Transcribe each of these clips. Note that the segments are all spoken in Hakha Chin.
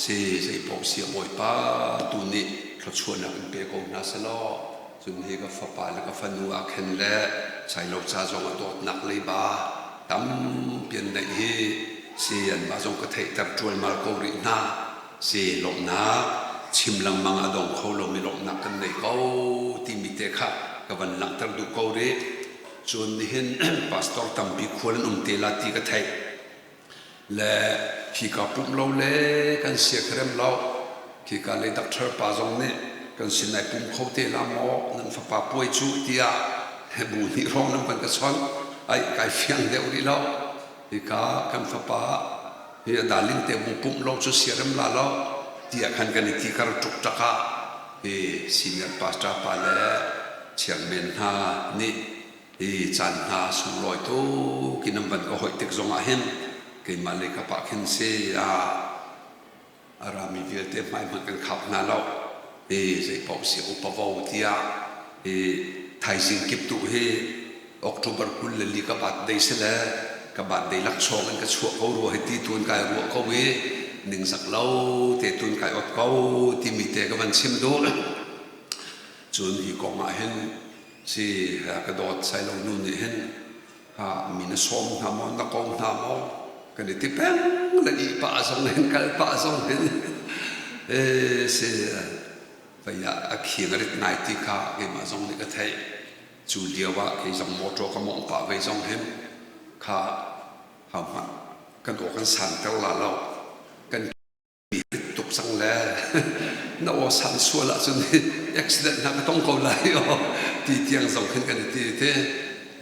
Si zeipaoh si a Bawipa tu nih thluachuahnak in pe ko hna selaw cun hi ka fapa le ka fanu ah khin le sailo ca zong a dawtnak leiba tampi an neih hi si anmah zong ka theihter ṭualmal ko rih hna. Si lawmhnak chim lengmang a dong kho lomi lawmhnak kan nei ko timi te kha ka van langhter duh ko rih. Cun nihin pastor tampi khual an um te la ti ka theih. Le khika pumh lo le kan siakherem lo. Khika lei doctor pa zong nih kan sin ai pum kho te la maw nan fapa puai cu tiah bu hnih hrawng nan van ka chawnh. Ai kai fiang deuh rih lo. Hika kan fapa hi a darling te bu pumh lo cu siarem la lo tiah khan kan i ti kar ṭukṭak ah hi senior pastor pa le chairman hna nih hi caan hna sunglawi tuk in an van ka hoih tik zongah hin keimah lei kap ah khin si a a rami vialte hmai hmanh kan khap hna lo. Hi zeipaoh si upa vo tiah hi thaizing kip tu hi October 24 ka birthday si le ka birthday laksawng in ka chuah ko rua hi ti tun kai ruah ko i ningzak lo te tun kai ot ko timi te ka van chim duh. Cun hi kong ah hin si ka dawt sailo nu nih hin ha mi na sawm hna maw na ko hna maw kan i ti peng le ih pah zong hin kal pah zong hin e si vei ah a khing a rit ngai ti kha keimah zong nih ka theih. Cu lio ah kei zong motor ka mawngh pah ve zong hin kha hau hmanh kan aw kan santer la lo, kan tuk cang le na aw san sual ahcun accident hna ka tong ko lai aw ti tiang zong khin kan i ti te.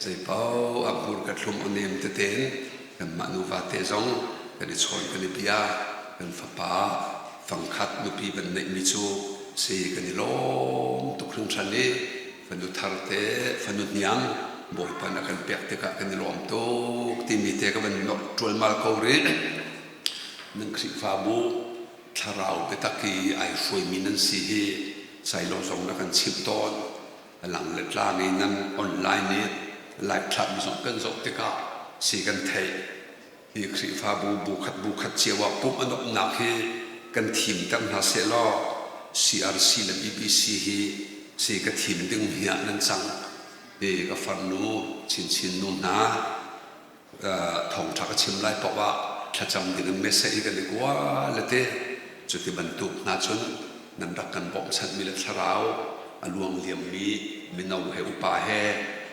Zeipau a hmur ka thlum anem teten kanmah nuva te zong kan i chawn kan i bia. Kan fapa fangkhat nupi van neihmi cu si kan i lawm tuk hringhran i fanu thar te fanu hniang Bawipa na kan pek tikah kan i lawm tuk timi te ka van ṭualmal ko rih. Nan Khrihfabu thlarau biatak i ai hruaimi nan si hi sailo zong na kan chimh tawn. A lang le tlang i nan online i live thlahmi zong kan zoh tikah si kan theih. Hi Khrihfabu bu khat bu khat cio ah pumh a nuamhnak hi kan thimter hna sehlaw CRC le BBC hi si ka thim ding hi ah nan cang. Hi ka farnu chinchin nu hna thawngṭha ka chim lai paoh ah thlacam ding in message hi kan i kua le te. Cuti bantuk hna cun nan rak kan bawmhchanhmi le thlarau a luang liammi mino he upa he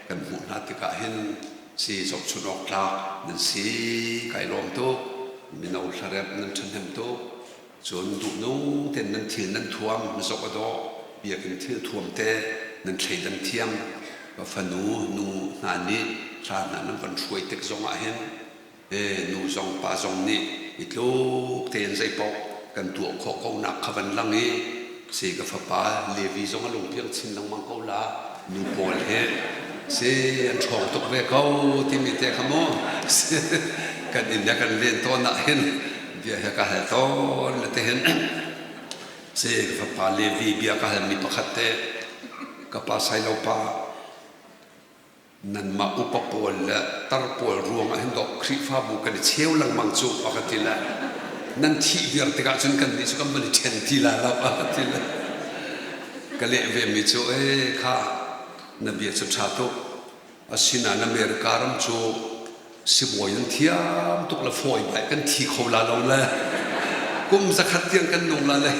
kan hmuh hna tikah hin si zohchun awk tlak nan si. Kai lawm tuk. Mino hlaremh nan ṭhahnem tuk. Cun duhnung tein nan thil nan thuam zoh a dawh. Biakinn thil thuam te nan thleidan thiam. Ka fanu nu hna nih hla hna nan kan hruai tik zongah hin nu zong pa zong nih i tluk tein zeipaoh kan tuah khawh ko nak kha van lang i si ka fapa Levi zong a lungpiang chin lengmang ko la. Nu pawl hi si an ṭhawng tuk ve ko timi te kha mu kan inn le kan len tawn ah hin bia he ka hal tawn le te hin si ka fapa Levi bia ka halmi pakhat te, ka pa Sailo pa, nanmah upa pawl le tar pawl ruang ah hin dawh Khrihfabu kan i cheu lengmang cu a ka ti le, nan thih viar tikah cun kan nih cu kan van i ṭhen ti la lo a ka ti le, ka leh ve mi cu, ee kha na bia cu ṭha tuk. Asinain America ram cu sibawi nan thiam tuk le fawi bai kan thi kho la lo le kum 100 tiang kan nung la le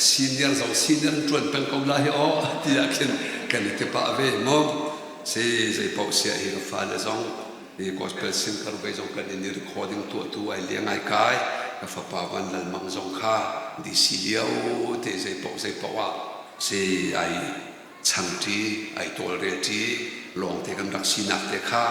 senior zong senior ṭuan peng ko la hi aw tiah khin kan i ti pah ve mu. Si zeipaoh siah hi ka fale zong hi gospel singer ve zong kan in i recording tuahtu ai liang ai kai. Ka fapa Van Lal Mang zong kha DC lio te zeipaoh zeipaoh ah si ai changṭi ai tawlrelṭi lawngte kan rak sinak te kha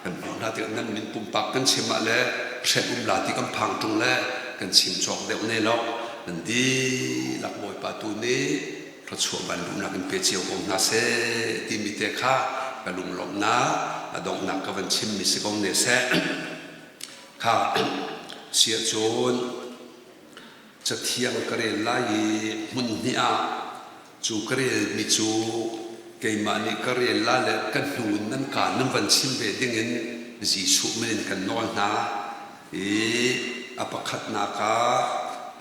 kan hmuh hna tikah nan min pumpak kan chim ah le hrem um la ti kan phang ṭung le kan chim cawk deuh ne lo. Nan dihlak Bawipa tu nih thluachuah vanluhnak in pe cio ko hna seh timi te kha ka lunglawmhnak a donghnak ka van chimmi si ko ne seh. Kha siah cun Cathiang ka rel lai i hmun hnih ah cu ka relmi cu keimah nih ka rel la le ka hnu in nan kaan nan van chim ve dingin Jesuh min in kan nawl hna i a pakhatnak ah.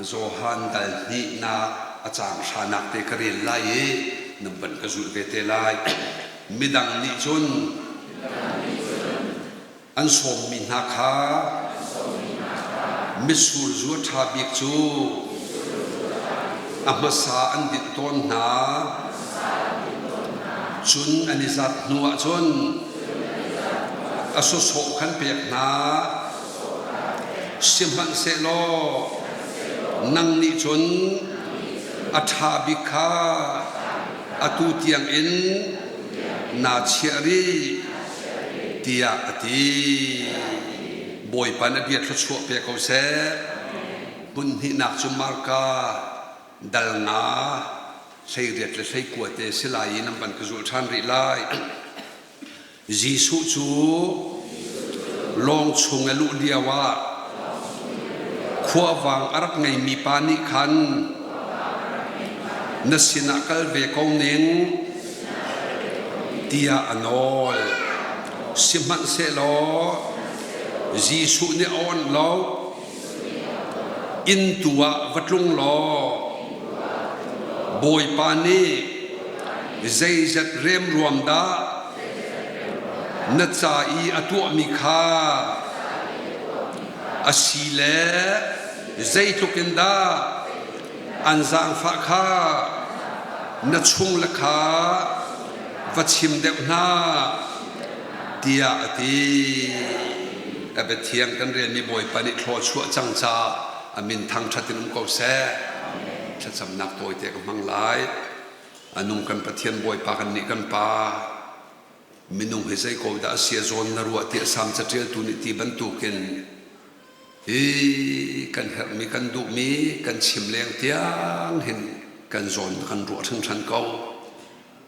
Johan dal hnihnak a caang hranak te ka rel lai i nan van ka zulh ve te lai. Midang nih cun an sawmmi hna kha mitsur zu a ṭha bik cu a hmasa an dinh tawn hna. Cun an i zat hnuah cun a sawsawh khan pek hna. Sihmanhsehlaw nang nih cun a ṭha bik kha atu tiangin naa chiah rih, tiah a ti. Bawipa na bia thluachuah pe ko seh. Hmun hnihnak cu Marka dal nga 18 le 19 te si lai i nan van ka zulh ṭhan rih lai. Jesuh cu lawng chung a luh lioah khuavang a rak ngeimi pa nih khan na sinah kal ve ko ning tiah a nawl. Sihmanhsehlaw Jesuh nih a awnh lo, inn tu ah va tlung law Bawipa nih zeizat remruam dah na ca i a tuahmi kha a si le zeitluk in dah an zaangfah kha na chungle kha va chim deuh hna tiah a ti. A biathiang kan relmi Bawipa nih thluachuah cang caah a min thangṭhat in um ko seh. Thlacamnak tawite ka hmang lai. A nung kan Pathian Bawipa kan nih kan Pa minung hi zei ko dah a sia zawn na ruah tiah Salm caṭialtu nih ti bantukin hi kan herhmi kan duhmi kan chim leng tiang hin kan zawn kan ruah hringhran ko.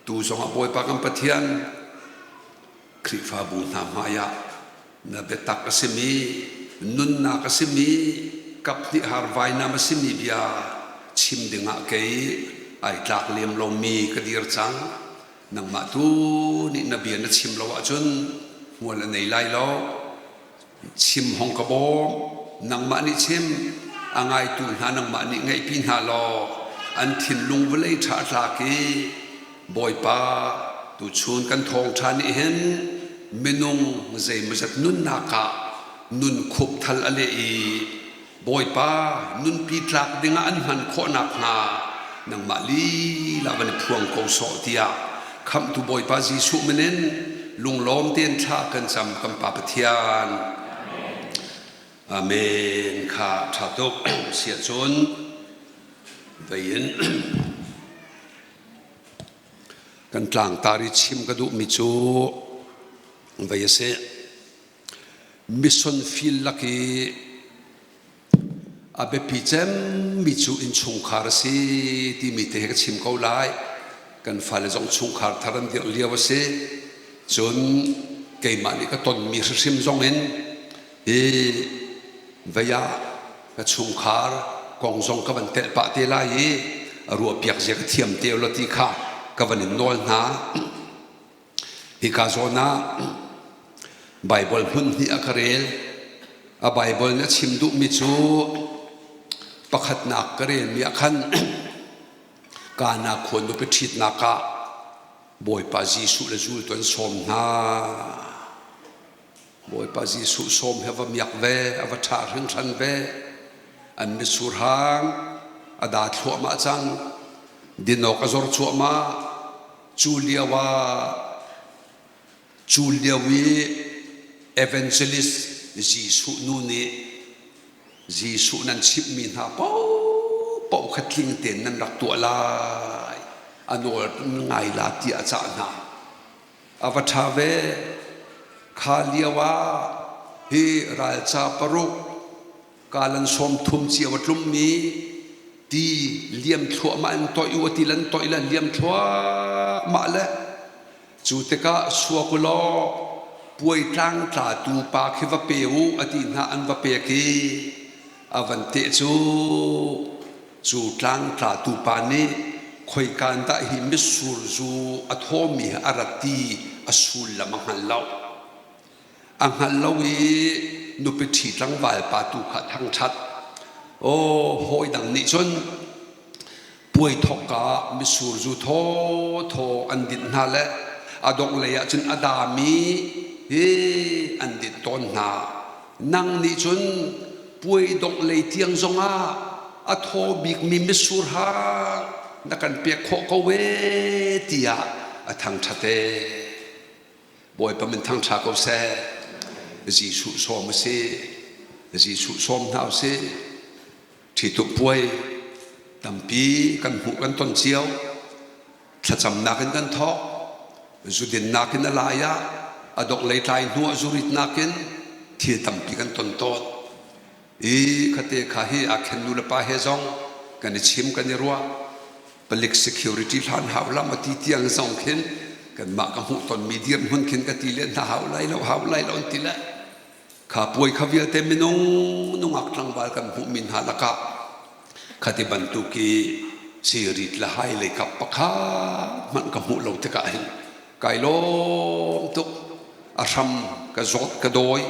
Tu zongah Bawipa kan Pathian Khrihfabu hna hmaiah na biatak a simi, nunnak a simi, kaphnih har vainam a simi bia chim dingah kei ai tlak lem lomi ka dir cang. Nangmah tu nih na bia na chim lo ahcun hmual a nei lai lo. Chim hong ka bawm. Nangmah nih chim. A ngaitu hna nangmah nih ngaihpi hna law an thinlung vawlei ṭha a tlak i Bawipa, tuchun kan thawngṭha nih hin minung zeimawzat nunnak ah nun khupthal a leh i Bawipa nunpi tlak dingah an hman khawh nakhnga nangmah lila van i phuang ko sawh tiah Khamhtu Bawipa Jesuh min in lunglawm tein thla kan cam kan Pa Pathian. Amen. Kha ṭha tuk. Siah cun vei in Kan tlangtar i chim ka duhmi cu vei a si. Mission field lak i a biapi cemmi cu innchungkhar a si timi te he ka chim ko lai. Kan fale zong chungkhar thar an dirh lio a si. Cun keimah nih ka tonmi hrimhrim zong in hi vei ah ka chungkhar kong zong ka van telh pah te lai i a ruahpiak zia ka thiam te lo ti kha ka van in nawl hna. Hika zawn ah Baibal hmun hnih a ka rel. A Baibal nih a chim duhmi cu pakhatnak ka relmi ah khan Kana khua nupi ṭhitnak ah Bawipa Jesuh le zultu an sawm hna. Bawipa Jesuh sawm he va miak ve, a va ṭha hringhran ve. An mitsur hang a da thluahmah cang. Din awk a zor cuahmah. Cu lio ah, cu lio i evangelist Jesuh nu nih Jesuh nan chimhmi hna paohpaoh kha tling tein nan rak tuah lai. A nawl ngai la tiah a cah hna. A va ṭha ve. Kha lio ah hi ralca paruk kalan 30 cio a tlummi ti liam thluahmah in toih u a ti lan toih le liam thluahmah le cu tikah suak u law puai tlangtla tu pa khi va pe u a ti hna an va pek i a van teh cu Cu tlangtlatu pa nih khoika in dah hi mitsur zu a thawmi hi a rat ti a sullam a hngal lo. A hngal lo i nupi ṭhi tlangval pa tu kha a thangṭhat. Aw hawi dang nih cun puai thawkka ah mitsur zu thawthaw an dinh hna le a dongh lei ah cun a dami hi an dinh tawn hna. Nang nih cun puai dongh lei tiang zongah a thaw bikmi mitsur hang na kan pek khawh ko ee tiah a thangṭhat ee. Bawipa min thangṭha ko seh. Jesuh sawm a si. Jesuh sawm hna u sih. Ṭhituk puai tampi kan hmuh kan ton cio. Thlacamnak in kan thawk. Zudinnak in a lai ah a donghlei tlai hnu ah zuritnak in thil tampi kan ton tawn. I khate kha hi aa khen nu le pa he zong kan i chim kan i ruah. Palik security hlan hau lam a ti tiang zong khin kanmah ka hmuh tonmi dirhmun khin ka ti len hna hau lai lo hau lai lo an ti le Kha puai kha vialte minung nungak tlangval kan hmuhmi hna lakah khati bantuk i sirit le hai lei kap pakhat hmanh ka hmuh lo tikah hin kai lawm tuk. A hram ka zawt ka dawi.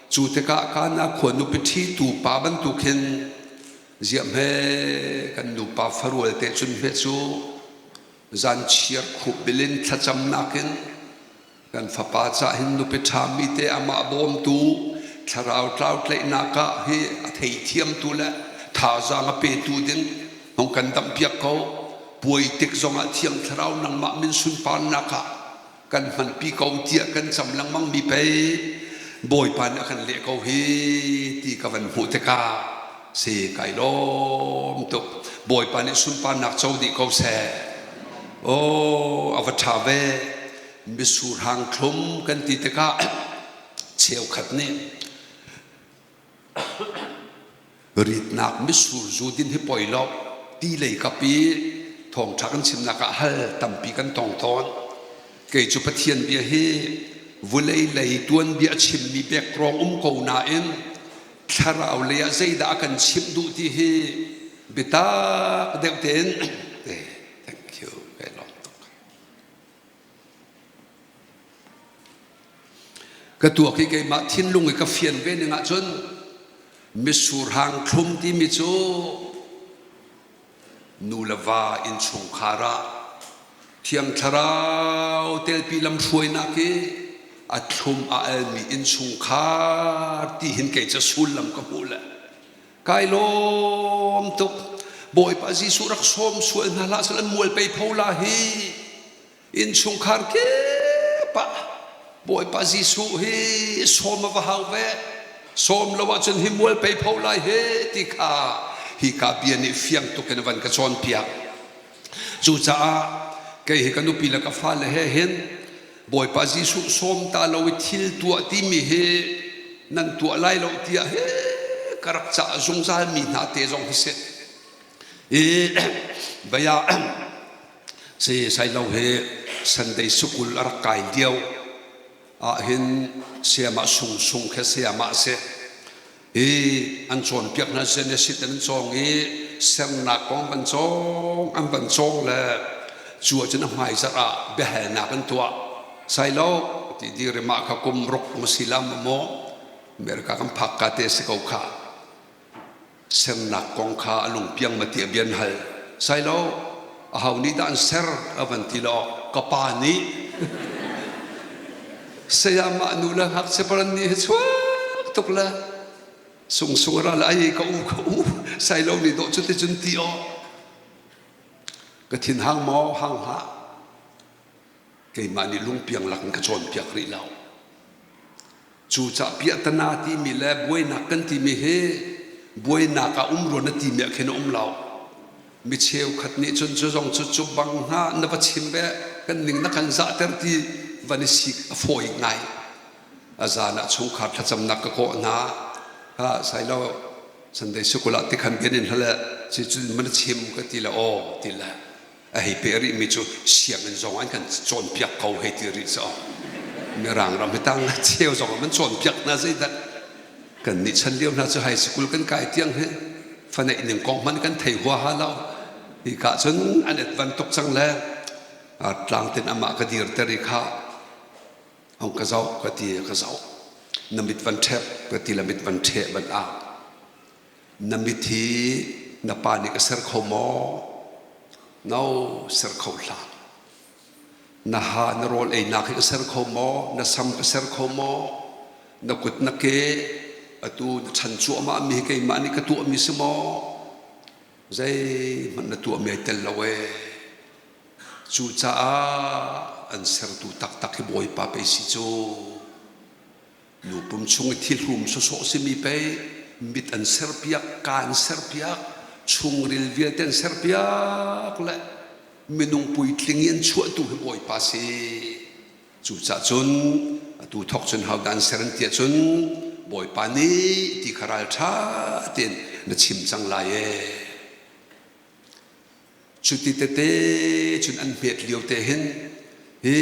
Cu tikah kana khua nupi ṭhitu pa bantuk hin ziah hme kan nupa farual te cun hme cu zan chiar khup bilin thlacamnak in Kan fapa cah hin nupi ṭhami te amah bawmtu thlarau tlau tlaihnak ah hi a theithiamtu le thazaang a petu ding hong kan damhpiak ko. Puai tik zongah Thiang Thlarau nangmah min sunparnak ah kan hmanpi ko tiah kan cam lengmang mi pei Bawipa nih a kan leh ko hi ti ka van hmuh tikah si kai lawm tuk. Bawipa nih sunparnak co dih ko seh. Aw, a va ṭha ve. Mitsur hang thlum kan ti tikah cheukhat nih ritnak mitsur zu din hi poi lo ti lei kap i thawngṭha kan chimnak ah hal tampi kan tong tawn. Kei cu Pathian bia hi vulei lei tuanbia a chimmi background um ko nain thlarau lei ah zeidah a kan chimh duh ti hi biatak deuh tein thank you kai lawm tuk. Ka tuak i keimah thinlung i ka fian ve ning ahcun mitsur hang thlum timi cu nu le va innchungkhar ah Thiang Thlarau telpi lamhruainak i a thlum a almi innchungkhar ti hin kei cu sullam ka hmuh le kai lawm tuk. Bawipa Jesuh rak sawm sual hna hlah sal an mual pei pho la hi innchungkhar kip ah Bawipa Jesuh hi sawm a va hau ve sawm lo ahcun hi mual pei pho lai he ti kha hi ka bia nih fiang tuk in a van ka cawnpiak. Cucaah kei hi ka nupi le ka fale he hin Bawipa Jesuh sawm ta lo i thil tuah timi hi nan tuah lai lo tiah he ka rak cah zungzal mi hna te zong hi si. I vaya si sailo hi Sunday School a rak kai lio ah hin sayamah Sung Sung khe sayamah si. Hi an cawnpiak hna Genesis an cawng i sernak kong van cawng an van cawng le cu ahcun a hmaizarh ah biahalnak an tuah. Sailo ti dir i mah kha kum ruk maw si lam maw America kan phak ka te si ko kha. Sernak kong kha a lungpiang ma tiah bia an hal. Sailo aho nih dah an ser a van ti lo ka pa nih sayamah nu le ngakchia paran nih hi chuak tuk le sungsung ral ai ka u ka u sailo nih dawh cuti cun ti aw ka thin hang maw hang hlah keimah nih lungpiang lak in ka cawnpiak rih lo. Cucah piahtana timi le buainak kan timi hi buainak ah um rua na timi ah khin a um lo. Mi cheukhat nih cun cu zong cu cu bang hna na va chim ve kan ning na kan zahter ti van i sik a fawi ngai. A zan ah chungkhar thlacamnak ka kawh hna. Ha sailo Sunday sikul ah tikhan bian in hlale ci cun man chim ka ti le aw ti le a hei peh rihmi cu sianginn zong an kan cawnpiak ko hei ti rih cu mirang ram hi tang cheu zong an cawnpiak hna zeidah kan nih chan lio hna cu high school kan kai tiang hi faneih ning kong hmanh kan thei huaha lo hi ka cun an advan tuk cang le tlang tin amah ka dir ter i kha hong ka zoh ka ti ka zoh na mit van ṭhep ka ti la mit van ṭheh van ah. Na mit hi na pa nih ka ser kho maw? No, ser kho hlah. Na ha na rawl einak hi ka ser kho maw? Na sam ka ser kho maw? Na kut na ke atu na ṭhan cuahmah mi hi keimah nih ka tuahmi si maw? Zeihmanh na tuahmi ai tel lo ee. Cucaah an sertu taktak hi Bawipa pei si cu. Nu pum chung i thihlum sawsawh simi pei mit an serpiak, ka an serpiak, chungril vialte an serpiak le minung puitling i an chuahtu hi Bawipa si. Cucaah cun atu thawk cun hodah an ser an ti ahcun Bawipa nih ti kha ralṭha tein na chim cang lai ee. Cuti tete cun an hmet lio te hin hi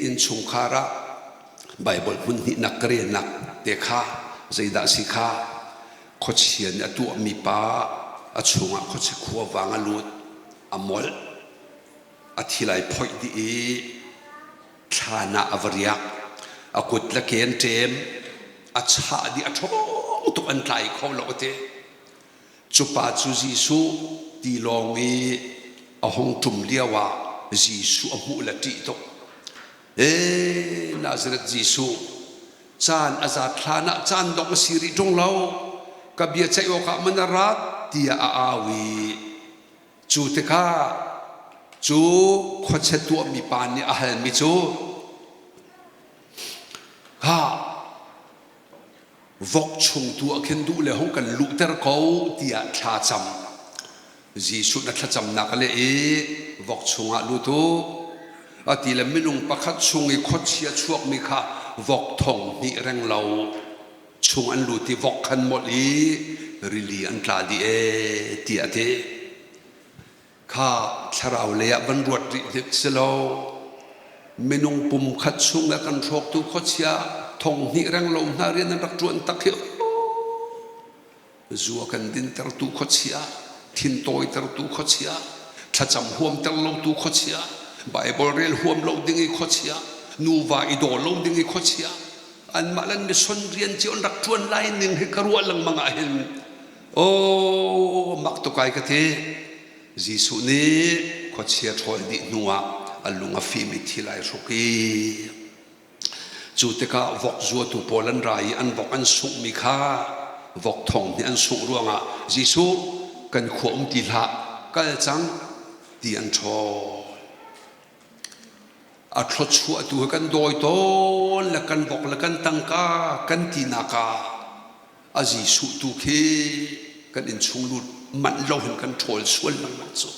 innchungkhar ah Baibal hmun hnihnak ka relnak te kha zeidah a si kha khuachia nih a tuahmi pa a chungah khuachia khuavang a lut a molh a thil ai phoih dih i thlan ah a va riak a kut le ke an ṭem a chah dih a ṭhawng tuk an tlai kho lo a ti Cu pa cu Jesuh tilawng i a hung ṭum lioah Jesuh a hmuh le ṭih tuk. Ee Nazareth Jesuh, caan a zat hlan ah caan dongh a si rih ṭung lo, ka bia ceih awkah man a rat tiah a au i cu tikah cu khuachia tuahmi pa nih a halmi cu, Khah, Vok chung tu ah khin duh le hung kan luhter ko tiah thla cam. Jesuh na thlacamnak a leh i vok chungah lut u. A ti le minung pakhat chung i khuachia chuakmi kha vok thong hnih reng lo chung an lut i vok khan molh i rili an tla dih ee tiah a ti. Kha thlarau lei ah van ruat rih hnik si lo. Minung pum khat chung le kan hrawktu khuachia thong hnih reng lo hna rian an rak ṭuan tak hi zu a kan dintertu khuachia, thintawitertu khuachia, thlacam huamter lotu khuachia, Baibal rel huam lo ding i khuachia, nuva i daw lo ding i khuachia, anmah le mission rian cio an rak ṭuan lai ning hi ka ruah lengmang ah hin Aw mak tuk ai ka ti. Jesuh nih khuachia ṭhawl dih hnuah a lung a fim i thil ai hruk i cu tikah vok zuatu pawl an ra i an vok an sunghmi kha vok thong nih an sungh ruangah Jesuh kan khua um ti hlah kal cang ti an ṭhawl. A thluachuahtu hi kan dawi tawn le kan vok le kan tangka kan tinak ah a Jesuh tu khi kan innchung lut manh lo hin kan ṭhawl sual lengmang cu.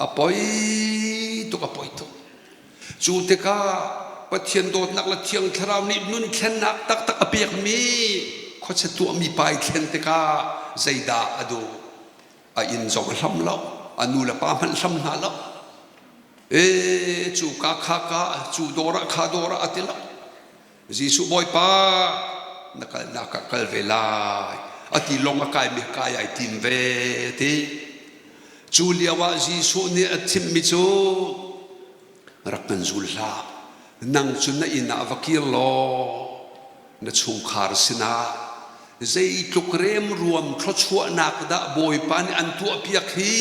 A poi tuk, a poi tuk. Cu tikah Pathian dawtnak le Thiang Thlarau nih nun thlennak taktak a pekmi khuachia tuahmi pa i thlen tikah zeidah a duh? A inn zong a hlam lo, a nu le pa hmanh hlam hna lo. E cu ka kha ka, cu dawr ah kha dawr ah a ti lo. Jesuh Bawipa na kalnak ah kal ve lai a ti lawng a kaimi kai ai tim ve ti. Cu lio ah Jesuh nih a chimmi cu rak kan zul hlah. Nang cu na inn ah va kir law na chungkhar sinah zeitluk remruam thluachuahnak dah Bawipa nih an tuahpiak hi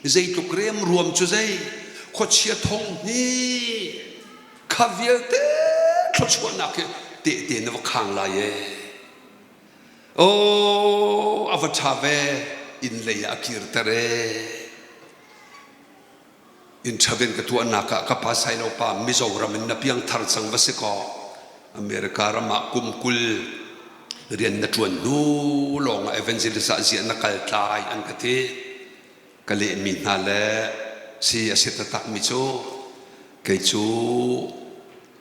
zeitluk remruam cu zei khuachia thong hi kha vialte thluachuahnak hi tehte na va khang lai ee aw a va ṭha ve inn lei ah a kirter ee Interview ka tuahnak ah ka pa Sailo pa Mizoram in na piangthar cang va si kaw America ram ah kum 20 rian na ṭuan hnu lawng ah evangelist ah ziah na kal tlai an ka ti. Ka lehmi hna le si a si taktakmi cu kei cu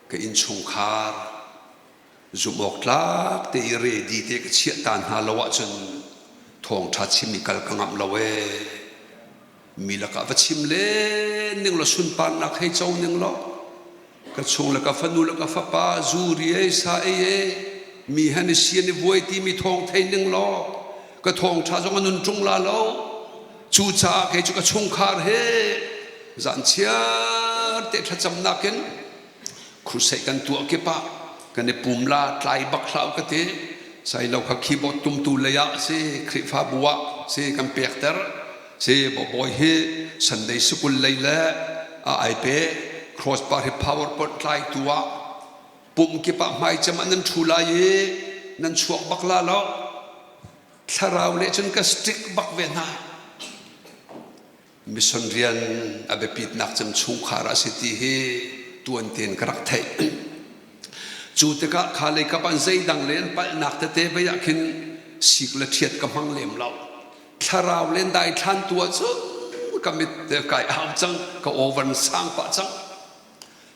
ka innchungkhar zumh awk tlak te i ready te ka chiah ta hna lo ahcun thawngṭha chim i kal ka ngamh lo ee. Mi lakah va chim len ning law sunparnak hei co ning law ka chung le ka fanu le ka fapa zu ri ei sa ei e mi han i sian i vuai timi thawng thei ning law ka thawngṭha zong a nun ṭung la lo cucaah kei cu ka chungkhar he zan chiar te thlacamnak in crusade kan tuah kip ah kan i pum la tlai bak hlah ka ti. Sailo kha keyboard tumtu lei ah si Khrihfabu ah si kan pekter. Si bawi hi Sunday School lei le a ai pe crossbar hi PowerPoint tlaitu ah pum kip ah hmaicem ah nan ṭhu lai i nan chuak bak la lo. Thlarau le cun ka stick bak ve hna. Mission rian a biapitnak cem chungkhar a si ti hi tuan tein ka rak theih. Cu tikah kha lei kap an zeidang le an palhnak tete vei ah khin sik le ṭhiat ka hmang lem lo. Thlarau len daithlan tu ahcun ka mit kai au cang, ka aw sang pah cang.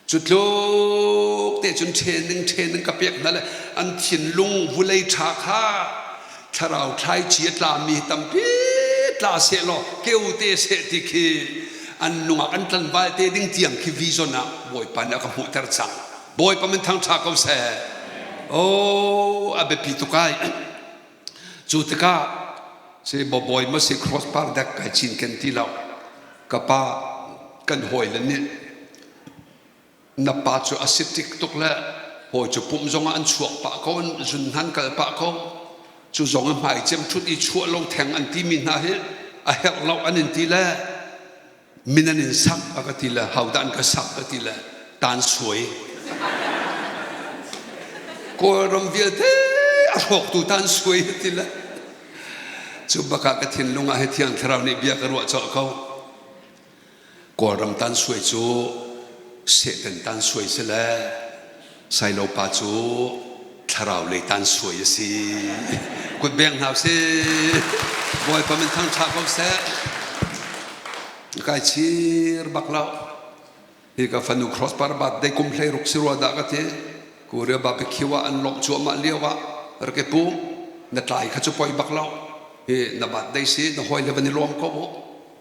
Cu tluk te cun training training ka pek hna le an thinlung vulei ṭha kha thlarau thlaici a tlami tampi tla seh law keu te seh ti khi an lungah an tlanval te ding tiang khi vision ah Bawipa nih a ka hmuhter cang. Bawipa min thangṭha ko seh. Oh, a biapi tuk ai. Cu tikah si bawi ma si crossbar dek kai cinken ti lo. Ka pa kan hawile nih na pa cu a si tik tuk le hawi cu pumh zongah an chuak pah ko an zun hnan kal pah ko cu zong a hmai cem ṭhut i chuah lo theng an timi hna hi a herh lo an in ti le min an in sak a ka ti le hodah an ka sak ka ti le taan suai Kawlram vialte a hrawktu taan suai a ti le cu bakah ka thinlung ah hi Thiang Thlarau nih bia ka ruah colh ko Kawlram tan suai cu Satan tan suai si le Sailo pa cu thlarau lei tan suai a si. Kut beng hna si. Bawipa min thang ṭha ko seh. Kai chir bak lo. Hi ka fanu crossbar bat dei kum hlei ruk si rua dah ka ti. Korea barbecue ah an lawmh cuahmah lio ah rak i pum. Na tlai kha cu poi bak lo. Hi na bat dei si na hawi le van i lawm ko mu.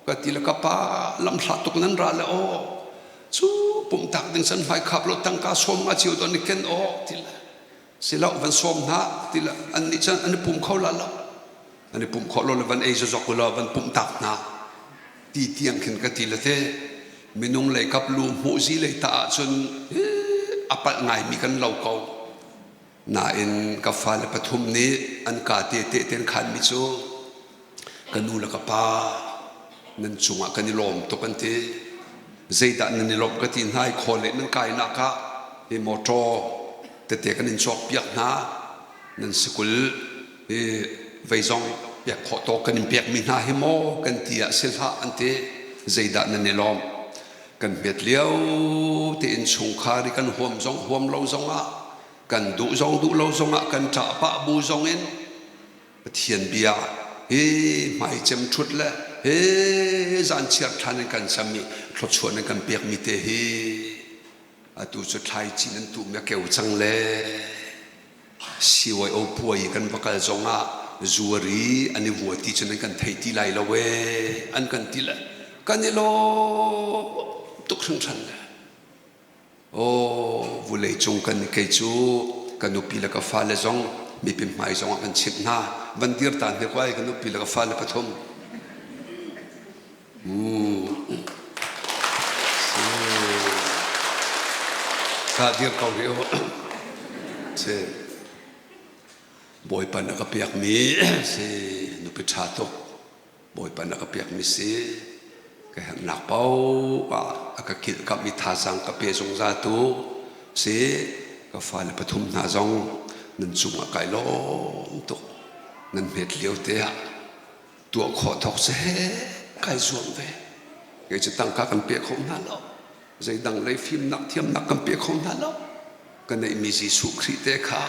Ka ti le ka pa lamhla tuk nan ra le aw. Cu pumtak ding san hmai khap lo tangka sawm nga cio don i ken aw ti le silo van sawm hna ti le an nih cun an i pum kho la lo an i pum khawh lo le van ei zozok u law van pumh tak hna ti tiang khin ka ti le te minung lei kap lu hmuh zi lei ta ahcun a palh ngaimi kan lo ko nain ka fale pathum nih an ka te te ten khanmi cu Ka nu le ka pa nan cungah kan i lawm tuk an ti. Zeidah nan i lawmh ka ti hna i khawl le nan kainak ah hi motor tete kan in cawkpiak hna. Nan sikul hi vei zong pek khawh tawk kan in pekmi hna hi maw kan ti ah si hlah an ti. Zeidah nan i lawmh? Kan hmet lio tein chungkhar i kan huam zong huam lo zongah kan duh zong duh lo zongah kan ṭah pah bu zongin Pathian bia hi hmaicem ṭhut le he zanchiar thlan in kan sam i thluachuah nan kan pekmi te hi atu cu thlaici nan tuhmi a keu cang le CYO puai kan va kal zongah zuari an i vua ti cu nan kan thei ti lai lo ee an kan ti le kan i lawm tuk hringhran le Aw vulei cung kan kei cu ka nupi le ka fale zong mipi hmai zong ah kan chimh hna. Van dir ta hne ko ai ka nupi le ka fale pathum. Ka dir ko rih u. Si. Bawipa na ka pekmi si nupi ṭha tuk. Bawipa na ka pekmi si ka herhnak paoh ah a ka kilhkamh i thazaang ka pe zungzaltu si ka fale pathum hna zong nan cungah kai lawm tuk nan hmet lio te ah tuah khawh thawk seh kai zuam ve kei cu tangka kan pe kho hna lo zeidang lei fimnak thiamnak kan pe kho hna lo ka neihmi Jesuh Khrih te kha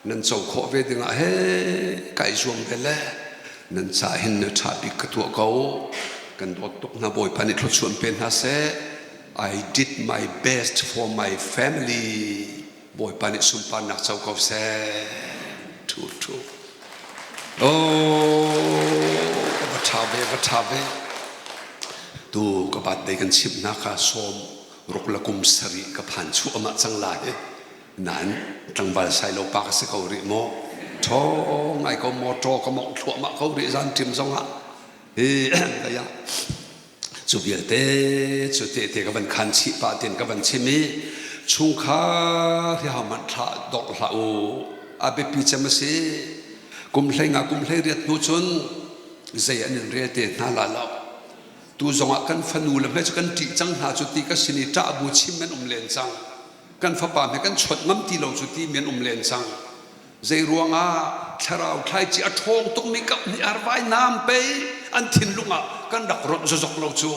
nan co khawh ve dingah he kai zuam ve le nan ca hin na ṭha bik ka tuah ko kan dawt tuk hna Bawipa nih thluachuah pe hna seh I did my best for my family Bawipa nih sunparnak co ko seh ṭhu ṭhu oh va ṭha ve va ṭha ve tu ka birthday kan chimh hna kha sawm ruk le kum sarih ka phan chuahmah cang lai nain tlangval sailo pa ka si ko rih maw ṭhaw ngai ko motor ka mawngh thluahmah ko rih zan ṭim zongah hi kaya cu vialte cu tehte ka van khan chih pah tin ka van chim i chungkhar hi hau hmanh thlah dawrh hlah u. A biapi cem a si. Kum 15 kum 18 hnu cun zei an in rel te hna la lo. Tu zongah kan fanu le hme cu kan ṭih cang hna cu ti ka sin i ṭah bu chim an um len cang. Kan fapa hme kan chawnh ngam ti lo cu ti mi an um len cang. Zei ruangah thlarau thlaici a ṭhawng tukmi kap nih arvai naam pei an thinlung ah kan rak ronh zozok lo cu.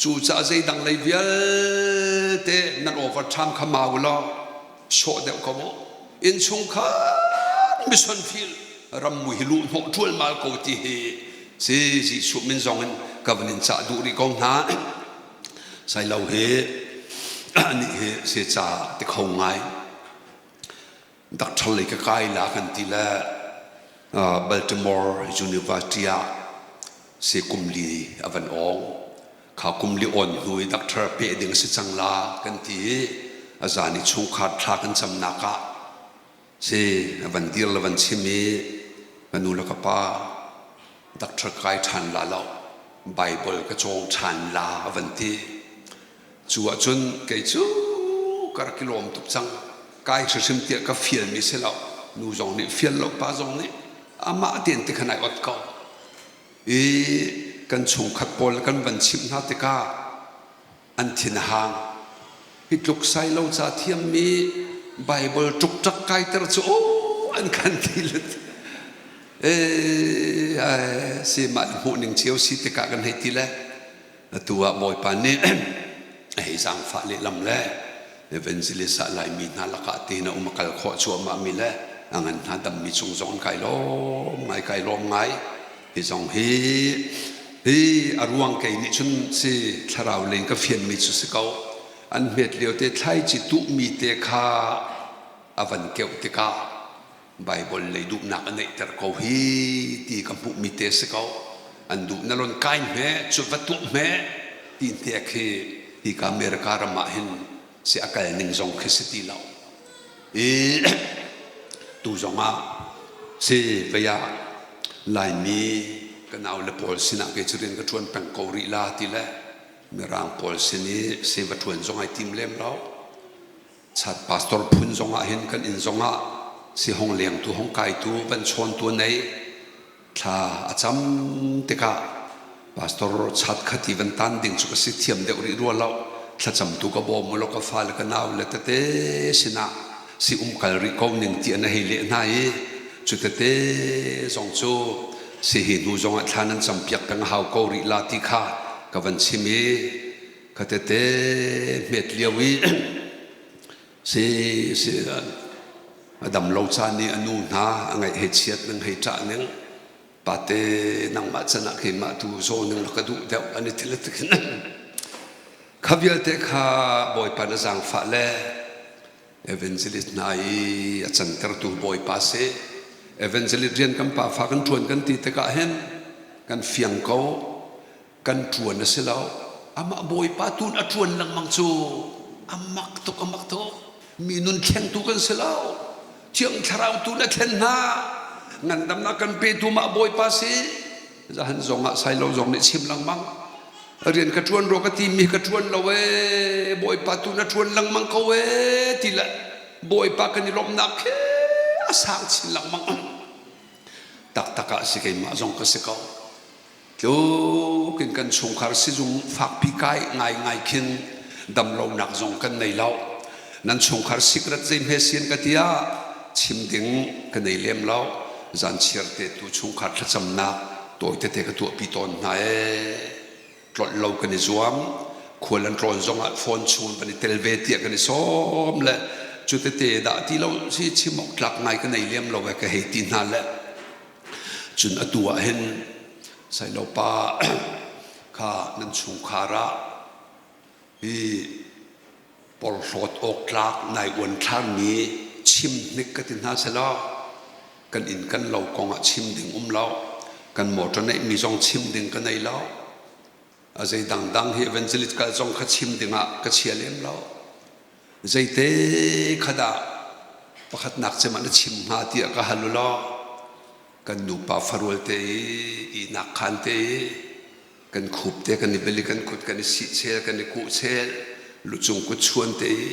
Cucaah zeidang lei vialte nan overtime kha mau law sawh deuh ko u. Innchungkhar mission field ram mui hi luh hnawh ṭualmal ko ti hi si Jesuh min zong in ka van in cah duh rih ko hna. Sailo hi nih hi si ca ti kho ngai. Doctor lei ka kai la kan ti le Baltimore University ah si kum li a van awng. Kha kum li awn hnu i doctor peh ding si cang la kan ti i a zan i chungkhar thla kan camnak ah si a van dir le van chim i ka nu le ka pa doctor kai ṭhan la lo Bible ka cawng ṭhan la a van ti. Cu ahcun kei cu ka rak i lawm tuk cang. Kai hrimhrim tiah ka fialmi si lo. Nu zong nih fial lo, pa zong nih amah tein ti khan ai ot ko. I kan chungkhat pawl kan van chimh hna tikah an thin a hang. Hi tluk sai lo ca thiammi Bible ṭukṭak kaiter cu aw an kan ti le ee si mah hmuh ning cio si tikah kan hei ti le Atu ah Bawipa nih a hei zaangfah lehlam le evangelist ah Laimi hna lakah tiin a um a kal khawh cuahmahmi le a ngan hna dammi cung zong kai lawm ngai kai lawm ngai. Hi zong hi hi a ruang kei nih cun si thlarau leng ka fianmi cu si ko. An hmet lio te thlaici tuhmi te kha a van keuh tikah Baibal lei duhnak a neihter ko hi ti ka hmuhmi te si ko. An duh na lon kai hme, cu va tuah hme ti hnek hi hika America ram ah hin si a kal ning zong khi si ti lo. I tu zong ah si vei ah Laimi ka nau le pawl sinah kei cu rian ka ṭuan peng ko rih la ti le Mirang pawl sin i si va ṭuan zong ai tim lem lo. Chat pastor phun zong ah hin kan inn zong ah si hong lengtu hong kaitu van chawntu nei thla a cam tikah pastor chat khati van tan ding cu ka si thiam deuh rih rua lo thlacamtu ka bawm lo ka fa le ka nau le tete sinah si umkal rih ko ning ti an hei leh hna i cu tete zong cu si hi hnu zong ah thla nan campiak peng hau ko rih la ti kha ka van chim i Ka tete hmet lio i si si a dam lo caan i a nu hna a ngaih hei chiat ning hei ṭah ning pate nangmah can ah keimah tu zaw ning la ka duh deuh an i ti le tikin kha vialte kha Bawipa na zaangfah le evangelist hna i a cantertu Bawipa si evangelist rian kan pa fa kan ṭuan kan ti tikah hin kan fiang ko Kan ṭuan a si lo. Amah Bawipa tun a ṭuan lengmang cu a mak tuk, a mak tuk. Mi nun thlengtu kan si lo. Thiang Thlarau tu na thlen hna. Ngandamnak kan petu mah Bawipa si. Zahan zong ah Sailo zong nih chim lengmang. Rian ka ṭuan rua ka timi ka ṭuan lo ee. Bawipa tu na ṭuan lengmang ko ee ti le Bawipa kan i lawmhnak khi a sang chin lengmang. Taktak ah si keimah zong ka si ko. Tluk in kan chungkhar sizung fakpi kai ngaingai khin damlonak zong kan nei lo. Nan chungkhar sikret zei hme sian ka tiah chim ding ka nei lem lo. Zan chiar te tu chungkhar thlacamnak tawi tete ka tuahpi tawn hna ee. Tlolh lo kan i zuam. Khual an tlawn zong ah phone chung kan i tel ve tiah kan i sawm le cu tete dah ti lo si chim awk tlak ngai ka nei lem lo e ka hei ti hna le Cun atu ah hin Sailopa kha nan chungkhar ah hi porhlawt awk tlak nai uanthlarmi chim hnik ka ti hna selaw kan inn kan lo kong ah chim ding um lo kan motor neihmi zong chim ding ka nei lo a zei dangdang hi evangelist kal zong kha chim ding ah ka chia lem lo Zeite kha dah pakhatnak cem ah na chim hnga tiah ka hal u law kan nupa farual te i ihnak khaan te i kan khup te kan i bel i kan kut kan i sih chel kan i kuh chel lucung kut chuan te i.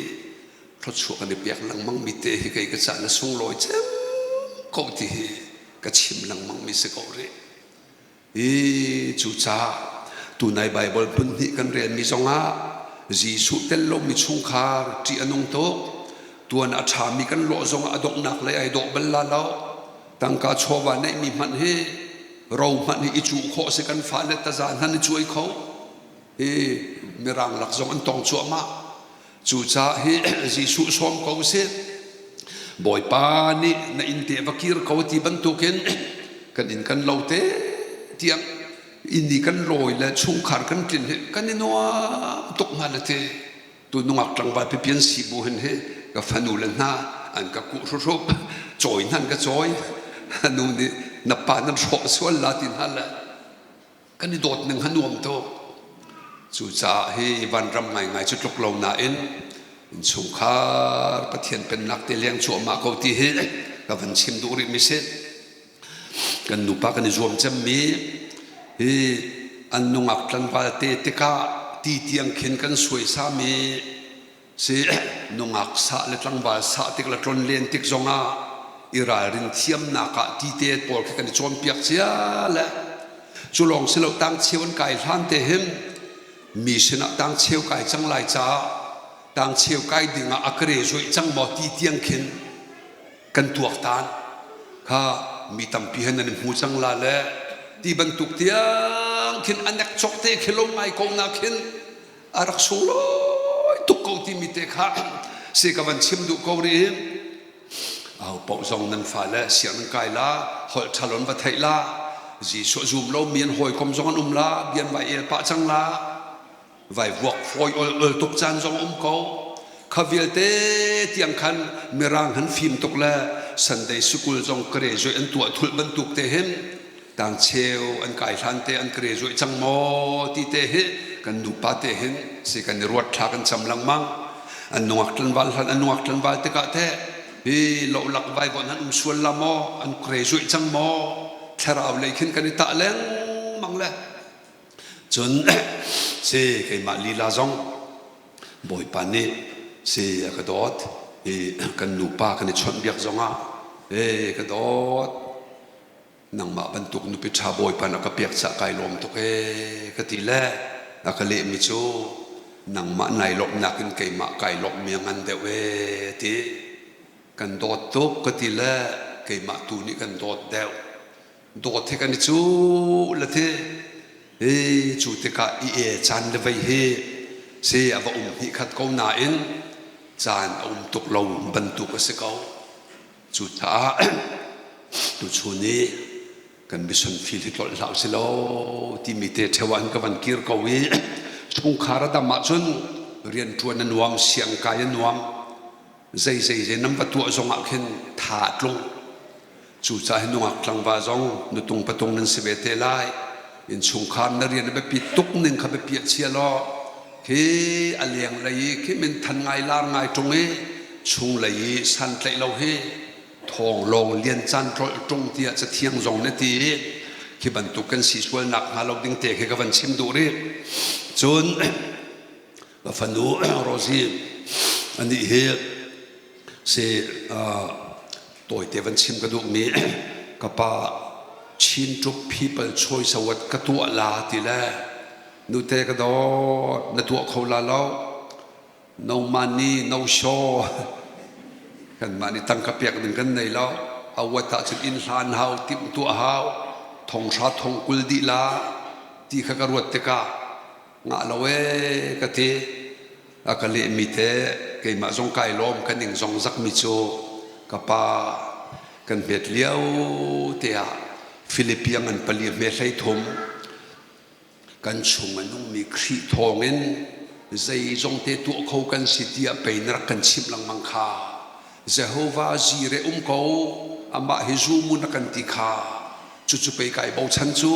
Thluachuah kan i pek lengmang mi te hi kei ka cah na sunglawi cem ko ti hi ka chim lengmang mi si ko rih. I cucaah tunai Baibal phun hnih kan relmi zongah Jesuh tel lomi chungkhar ṭih a nung tuk. Tuan a ṭhami kan lawh zongah a donghnak lei ai dawh bal la lo. Tangka chawva neihmi hmanh hi ro hmanh hi i cuh khawh si kan fale taza hna i cuai kho. Hi mirang lak zong an tong cuahmah. Cucaah hi Jesuh sawm ko usih. Bawipa nih na inn te va kir ko ti bantukin kan inn kan lo te tiang inn i kan lawi le chungkhar kan tlin hi kan i nuam tuk hnga le ti tu nungak tlangval pipi an si bu hin hi ka fanu le hna an ka kuh hruhrup cawi hna an ka cawi nu nih na pa nan hrawh sual la ti hna le kan i dawt ning a nuam tuk. Cucaah hi vanram ngaingai cu tluk lo nain innchungkhar Pathian pennak te leng cuahmah ko ti hi ka van chim duh rih mi si. Kan nupa kan i zuam cemmi hi an nungak tlangval te tikah ti tiang khin kan suaisami Si nungak sah le tlangval sah tik le tlonlen tik zongah i ralrin thiamnak ah tite pawl khi kan i cawnpiak cia le cu lawng si lo tangcheu an kai hlan te hin mi sinah tangcheu kai cang lai caah tangcheu kai ding ah a graduate cang maw ti tiang khin kan tuaktan kha mi tampi he nan i hmu cang la le ti bantuk tiang khin a nek cok te khi lo ngai ko na khin a rak sunglawi tuk ko timi te kha si ka van chim duh ko rih. Au paoh zong nan fale sianginn kai la, holh ṭhalon va theih la, Jesuh zum lo mi an hawikom zong an um la, bian vai el pah cang la, vai vuak fawi ol ol tuk caan zong um ko. Kha vialte tiang khan mirang han fim tuk le Sunday school zong graduate an tuah thulh bantuk te hin tangcheu an kai hlan te an graduate cang maw ti te hi kan nupa te hin si kan i ruat thla kan cam lengmang. An nungak tlanval hlan an nungak tlanval tikah te hi lohlak vaivuan han um sual la maw an graduate cang maw thlarau lei khin kan i tah lengmang le cun si keimah lila zong Bawipa nih si a ka dawt i kan nupa kan i chawnhbiak zongah e ka dawt nangmah bantuk nupi ṭha Bawipa na ka pek caah kai lawm tuk ee ka ti le a ka lehmi cu nangmah nai lawmhnak in keimah kai lawmhmi a ngan deuh ee ti. Kan dawt tuk ka ti le keimah tu nih kan dawt deuh. Dawt he kan i cuh le thi. Hi cu tikah i e caan le vei hi si a va um hnih khat ko nain caan a um tuk lo bantuk a si ko. Cucaah tuchun i kan mission field hi tlolh hlah usih law timi te ṭheo ah hin ka van kir ko i chungkhar a dam ahcun rianṭuan a nuam, siangkai a nuam, zei zei zei nan va tuah zong ah khin tha a tlung. Cucaah hi nungak tlangval zong nutung patung nan si ve te lai. Innchungkhar na rian a biapi tuk ning kha biapi ah chia law khi a lenglei i khi minthan ngai lar ngai ṭung i chunglei i santlaih lo hi thawng lawng lian caan tlolh ṭung tiah cathiang zong na ti i khi bantuk kan si sual nak hnga lo ding te khi ka van chim duh rih. Cun ka fanu Rosie anih hi si tawite van chim ka duhmi ka pa Chin Tuk People Choice Award ka tuah la ti le nute ka dawt na tuah kho la lo no money no show kanmah nih tangka pek ding kan nei lo award ah cun inn hlan hau timh tuah hau thong hra thong kul dih la ti kha ka ruat tikah ngah lo ee ka ti. A ka lehmi te keimah zong kai lawm ka ning zong zakmi cu ka pa kan hmet lio te ah Philippiang an pali hme hlei thum kan chung a nungmi Khrih thawngin zeizong te tuah kho kan si tiah pei na rak kan chimh lengmang kha. Jehovah zire um ko amah hi zumu na kan ti kha cucu pei kai bochan cu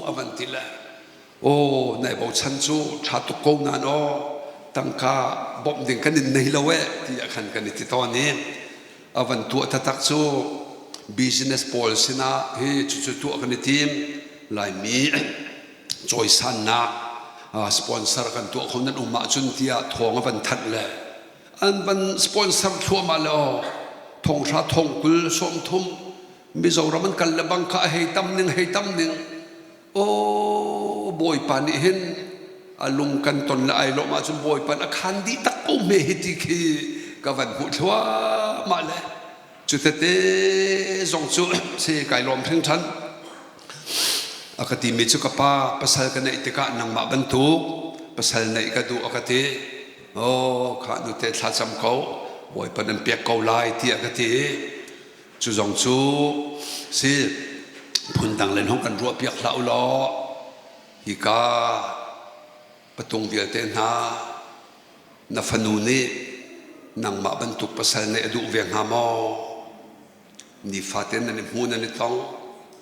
a van ti le Aw nai bochan cu ṭha tuk ko nain aw tangka bawmh ding kan in nei lo eh tiah khan kan i ti tawn i a van tuah taktak cu business pawl sinah hi cucu tuah kan i tim. Laimi cawisannak sponsor kan tuah kho nan um ahcun tiah thawng a van thanh le. An van sponsor thluahmah le aw thonghra thongkul 30 Mizoram an kal le bang kha a hei tam ning hei tam ning. Aw Bawipa nih hin a lung kan ton le ai lawm ahcun Bawipa a khan dih tak ko hme hi ti khi ka van hmuh thluahmah le cu tete zong cu si kai lawm hringhran. A ka timi cu ka pa pasal ka neih tikah nangmah bantuk pasal neih ka duh a ka ti. Aw kha nute thlacam ko Bawipa nan pek ko lai tiah ka ti. Cu zong cu si phundang len hong kan ruahpiak hlah u law hika patung vialte hna na fanu nih nangmah bantuk pasal neih a duh ve hnga maw? Nifate nan i hmu nan i tong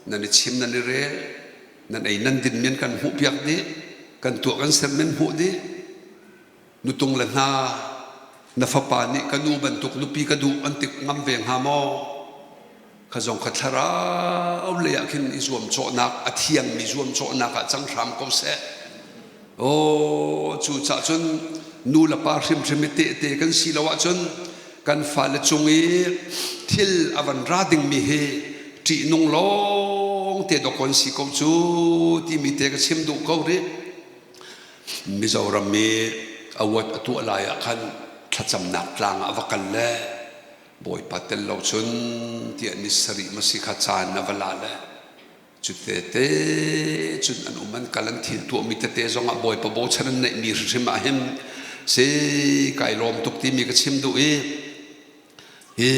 nan i chim nan i rel nan ei nan din men kan hmuhpiak dih kan tuah kan ser men hmuh dih. Nutung le hna, na fapa nih ka nu bantuk nupi ka duh an ti ngam ve hnga maw? Kha zong kha thlarau lei ah khin i zuamcawhnak, a thiangmi zuamcawhnak ah cang hram ko seh. Aw, cucah cun nu le pa hrimhrim i tehte kan si lo ahcun kan fale cung i thil a van ra dingmi hi ṭihnung lawng te dawkaw an si ko cu timi te ka chim duh ko rih. Mizoram i award a tuah lai ah khan thlacamnak tlang ah va kal le Bawipa tel lo cun tiah ni sarih ma si kha caan a va la le cu tete cun an um an kal an thil tuahmi tete zong ah Bawipa bochan an neihmi hrimhrim ah hin si kai lawm tuk timi ka chim duh i hi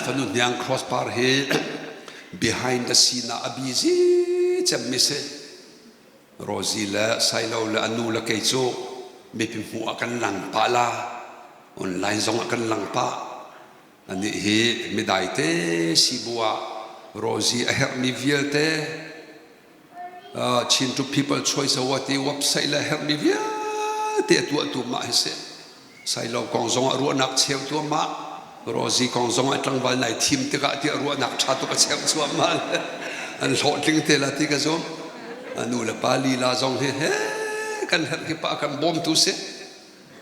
fanu hniang crossbar hi behind the scene ah a busy cemmi si. Rosie le Sailo le a nu le kei cu mipi hmuh ah kan lang pah la. Online zong ah kan lang pah. Anih hi midai te sibu ah Rosie a herhmi vialte Chin to People Choice Award ti website le herhmi vialte a tuahtu mah hi si. Sailo kong zong ah ruahnak cheu tuahmah, Rosie kong zong ah tlangval nai thim tikah tiah ruahnak ṭha tuk a cheuh cuahmah an hlawhtling te la ti ka zum. A nu le pa lila zong hi he kan herh ki pa kan bawmtu si.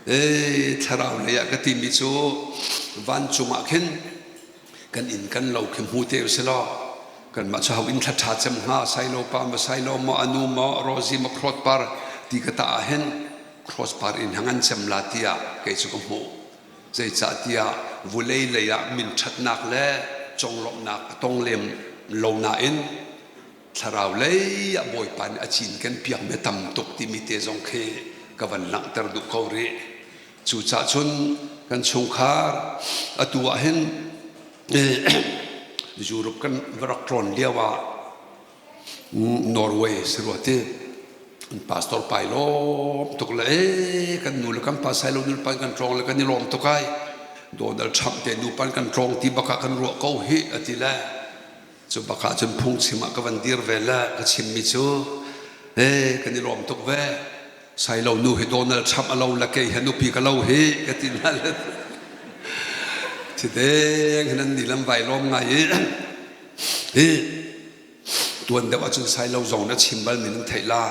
Ei thlarau lei ah ka timi cu vancung ah khin kan inn kan lo khi hmu te usilaw kanmah cu ho inn thla ṭha cem hnga Sailo pa maw Sailo maw anu maw Rosie maw Cross par ti ka tah ah hin Cross par inn hangan cem la tiah kei cu ka hmuh. Zeicahtiah vulei lei ah min ṭhatnak le conglawmhnak a tong lem lo nain thlarau lei ah Bawipa nih a cinken piakmi a tam tuk timi te zong khi ka van langhter duh ko rih. Cucaah cun kan chungkhar atu ah hin Europe kan va rak tlawn lio ah Norway si rua ti pastor pai lawm tuk le ee kan nu le kan pa sailo nu le pa kan tlawng le kan i lawm tuk ai Donald Trump te nu pan kan tlawng ti bak ah kan ruah ko hi a ti le cu bak ah cun phungchim ah ka van dir ve le ka chimmi cu ee kan i lawm tuk ve Sailo nu hi Donald Trump a lo le kei he nupi ka lo hi ka ti hna le thideng hin an ni lam vai lawm ngai i hi tuan deuh ahcun Sailo zong na chim bal min an theih la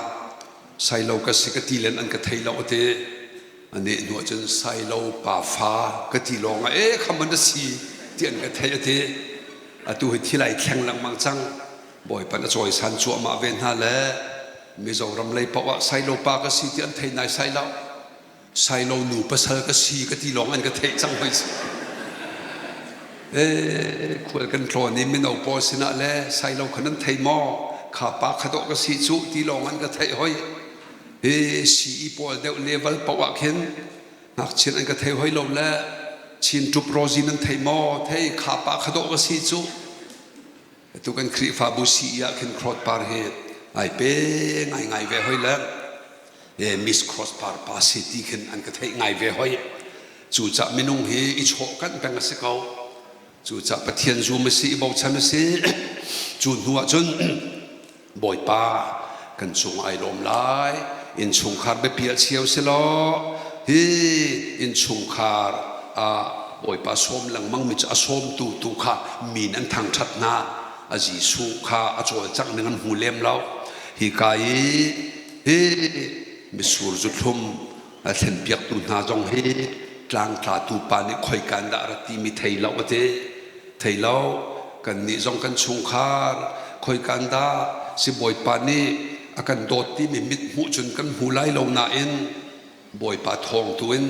Sailo ka si ka ti len an ka thei lo te ane hnu ahcun Sailo pa fa ka ti lawng ah e kham an si ti an ka thei ate atu hi thilai thleng lengmang cang Bawipa na cawisan cuahmah ve hna le Mizoram lei paoh ah Sailo pa ka si ti an thei nai sai lo. Sailo nu pasal ka si ka ti lawng an ka theih cang hoi. Eh, khual kan tlawn i mino pawl sinah le Sailo kha nan thei maw? Kha pa kha dawh ka si cu ti lawng an ka theih hoi. Hi CE pawl deuh level paoh ah khin ngakchia an ka thei hoi lo le Chin ṭup rozi nan thei maw? Thei kha pa kha dawh ka si cu. Atu kan Khrihfabu CE ah khin Cross Par hi ai pe ngaingai ve hoi le Miss Cross Par pa si ti khin an ka theih ngai ve hoi. Cucah minung hi i chawh kanh peng a si ko. Cucah Pathian zum a si i bochan a si. Cu hnu ah cun Bawipa kan cung ai lawm lai. Innchungkhar biapi ah chia usih law hi innchungkhar ah Bawipa sawm lengmang mi cu a sawmtu tu kha min an thangṭhat hna. A Jesuh kha a cawlcangh ning an hmu lem lo. Hika i hi mitsur zuthlum a thlenpiaktu hna zong hi. tlangtlatu pa nih khoikan dah a rat timi thei lo a ti. Thei lo. Kannih zong kan chungkhar khoikan dah sibawipa nih a kan dawt timi mit hmuh cun kan hmu lai lo nain Bawipa thawng tu in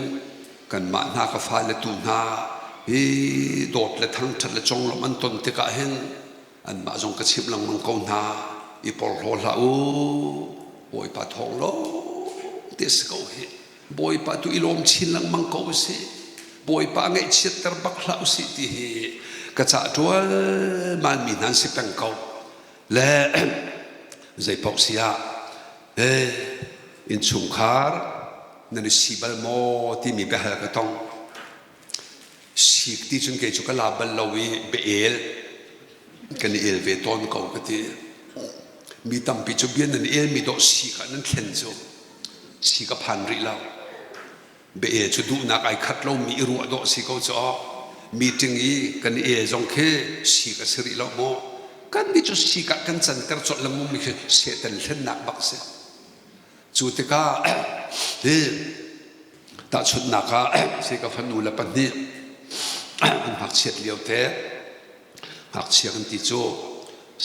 kanmah hna ka fale tu hna hi dawt le thangṭhat le conglawmh an ton tikah hin anmah zong ka chimh lengmang ko hna. I porhlaw hlah u. Bawipa thawng lawng te si ko hi. Bawipa tu i lawm chin lengmang ko usih. Bawipa ngaihchiatter bak hlah usih ti hi ka cah ṭualmal mi hna an si peng ko. Le zeipaoh si ah eh innchungkhar nan i si bal maw timi biahal ka tong. Sik ti cun kei cu ka la bal lo i bia-el kan i el ve tawn ko ka ti. Mi tampi cu bia nan i elmi dawh sik ah nan thlen cu. Si ka phan rih lo. Bia cu duhnak ai khat lomi i ruah dawh si ko cu aw. Meeting i kan i el zong khi sik a si rih lo maw? Kan nih cu sik ah kan canter colh lengmang mi khi Satan hlennak bak si. Cu tikah hi tahchunhnak ah si ka fanu le pahnih an ngakchiat lio te ngakchia kan ti cu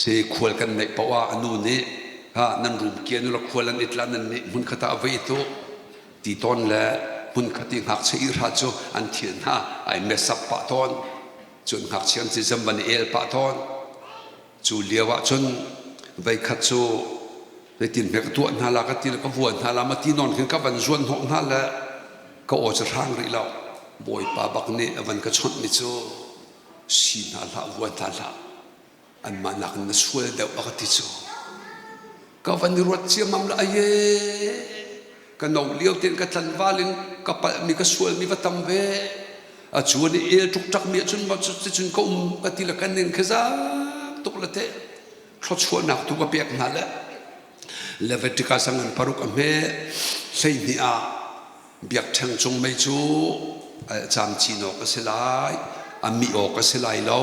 si khual kan neih paoh ah a nu nih ha nan rum kian ula khual an itla nan nih hmunkhat ah va i tu ti tawn le hmunkhat i ngakchia ihra cu an thil hna ai mess up pah tawn cun ngakchia an ci zam van i el pah tawn. Cu lio ah cun veikhat cu zeitin hme ka tuah hna la ka ti le ka vuan hna la ma ti nawn khin ka van zuan hnawh hna le ka aw cu hrang rih lo. Bawipa bak nih a van ka chawnh mi cu si hna hlah vuan hna hlah anmah nakin na sual deuh a ka ti cu. Ka van i ruat ciammam le aye ka no lio tein ka tlanval in ka palhmi ka sualmi va tam ve. A cuan i el ṭukṭak mi ahcun ma cuticun ka um ka ti le kan ning khi zaang tuk le teh thluachuahnak tu ka pek hna le Leviticus a ngan paruk a hme 12 ah biakṭheng cung mei cu camcin awk a si lai, a mih awk a si lai lo.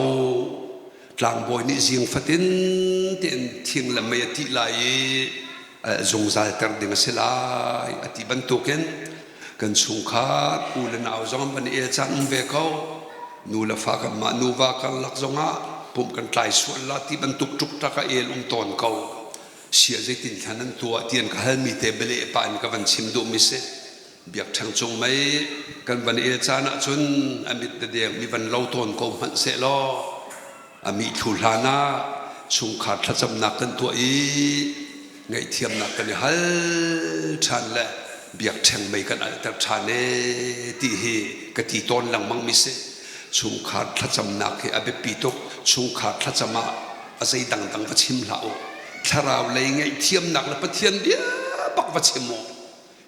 Tlangbawi nih zing fatin tein thing le mei a tih lai i zungzal ter ding a si lai a ti bantukin kan chungkhar u le nau zong an van i el caan um ve ko. Nu le fa kanmah nuva karlak zongah pumh kan tlai sual la ti bantuk ṭukṭak a el um tawn ko. Sia zeitin thla nan tuah ti an ka halmi te bialeh pah in ka van chim duhmi si. Biakṭheng cung mei kan van el caan ahcun a mit dadeng mi van lo tawn ko hmanh sehlaw a mih thlu hlan ah chungkhar thlacamnak kan tuah i ngaihthiamnak kan i hal ṭhan le biakṭheng mei kan alhter ṭhan ee ti hi ka ti tawn lengmang mi si. Chungkhar thlacamnak hi a biapi tuk. Chungkhar thlacam ah a zei dangdang va chim hlah u. Thlarau lei ngaihthiamnak le Pathian bia bak va chim u.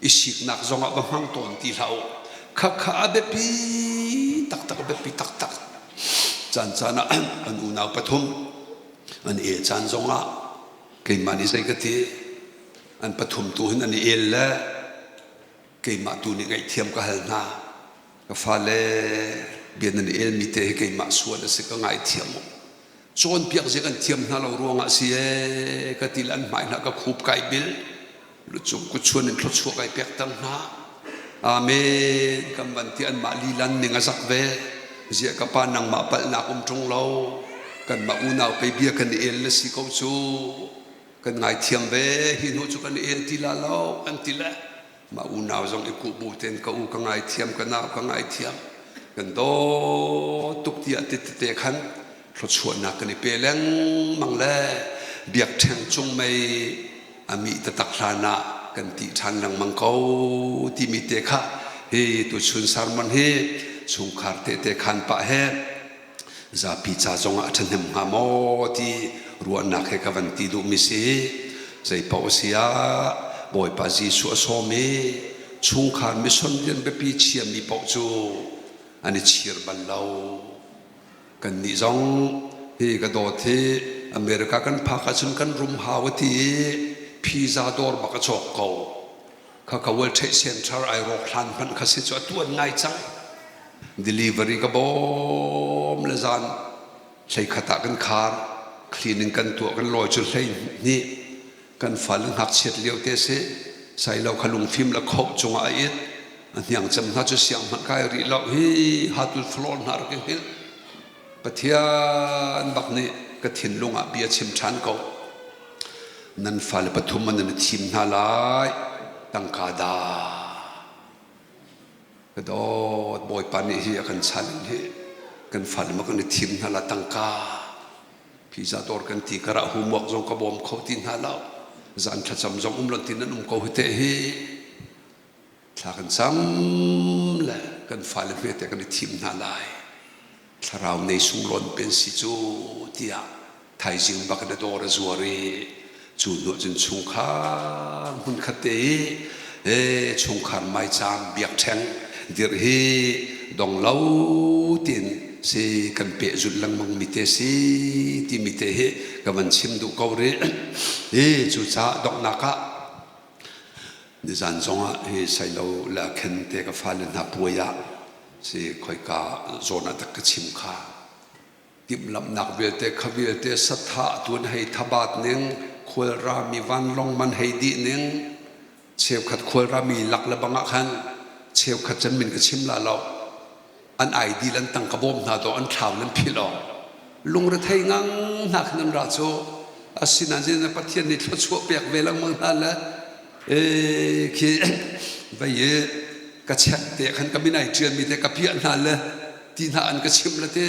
I siknak zongah va hmang tawn ti hlah u. Khakha a biapi taktak, a biapi taktak. Caan caan ah an unau pathum an el caan zongah keimah nih zei ka ti an pathum tu hin an i el le keimah tu nih ngaihthiam ka hal hna. Ka fale bia nan i elmi te hi keimah sual a si ka ngaithiam u. Cawnpiak zia kan thiam hna lo ruangah si ee ka ti le an hmai hna ka khup kai bil. Lucung kutchuan in thluachuah kai pekter hna. Amen kan van ti anmah lilan ning a zak ve. Ziah ka pa nangmah palhnak um ṭung lo. Kanmah unau pei bia kan i el na si ko cu. Kan ngaithiam ve hi hnu cu kan i el ti la lo an ti le mah unau zong i kuh bu tein ka u ka ngaithiam ka nau ka ngaithiam kan dawt tuk tiah ti tete khan thluachuahnak kan i pe lengmang le biakṭheng cung mei a mih taktak hlan ah kan ti ṭhan lengmang ko timi te kha hi tuchun sermon hi chungkhar tehte khan pah he zapi ca zongah a ṭhahnem hnga maw ti ruahnak he ka van ti duhmi si. Zeipaoh a si ah Bawipa Jesuh a sawm i chungkhar mission rian biapi chiami paoh cu an i chir bal lo. Kannih zong hi ka dawt hi America kan phak ahcun kan rum hau a ti i pizza dawr bak a cawk ko. Khakha World Trade Center ai rawk hlan hmanh kha si cu a tuan ngai cang. Delivery ka bawm le zan hleikhat ah kan khar. Cleaning kan tuah kan lawi cu hlei hnih kan fal ngakchiat lio te si. Sailo kha lungfim le khoh cungah a it. A hniang cem hna cu siang hmanh kai rih lo hi hatul floor hna rak i hngilh. Pathian bak nih ka thinlung ah bia chim ṭhan ko. Nan fale pathum an nan i thim hna lai. Tangka dah. Ka dawt Bawipa nih hi a kan chan hi kan fale ma kan i thim hna la tangka. Pizza dawr kan ti karah homework zong ka bawm kho ti hna lo. Zan thlacam zong um lo ti nan um ko hi te hi. Thla kan cam le kan fale hmete kan i thim hna lai. Thlarau nei sunglawn pen si cu tiah thaizing bak in a dawr a zuar i cu hnu cun chungkhar hmunkhat te i e chungkhar maicaam biakṭheng dirh hi dong lo tiin si kan pehzulh lengmang mi te si timi te hi ka van chim duh ko rih. Hi cucaah donghnak ah Nizan zongah hi Sailo le Khen te ka fale hna puai ah si khoika zawn ah dak ka chim kha. Timhlamhnak vialte kha vialte sathah tuan hei thabat ning, khualrami vanlawng man hei dih ning, cheukhat khualrami lak le bang ah khan cheukhat cun min ka chim la lo. An ID le an tangka bawm hna dawh an thlau nan philh awk. Lungrethei ngang hna khan an ra cu. Asinain Pathian nih thluachuah pek ve lengmang hna le e khi vei i ka check te khan ka min ai ṭialmi te ka piah hna le ti hna an ka chimh le te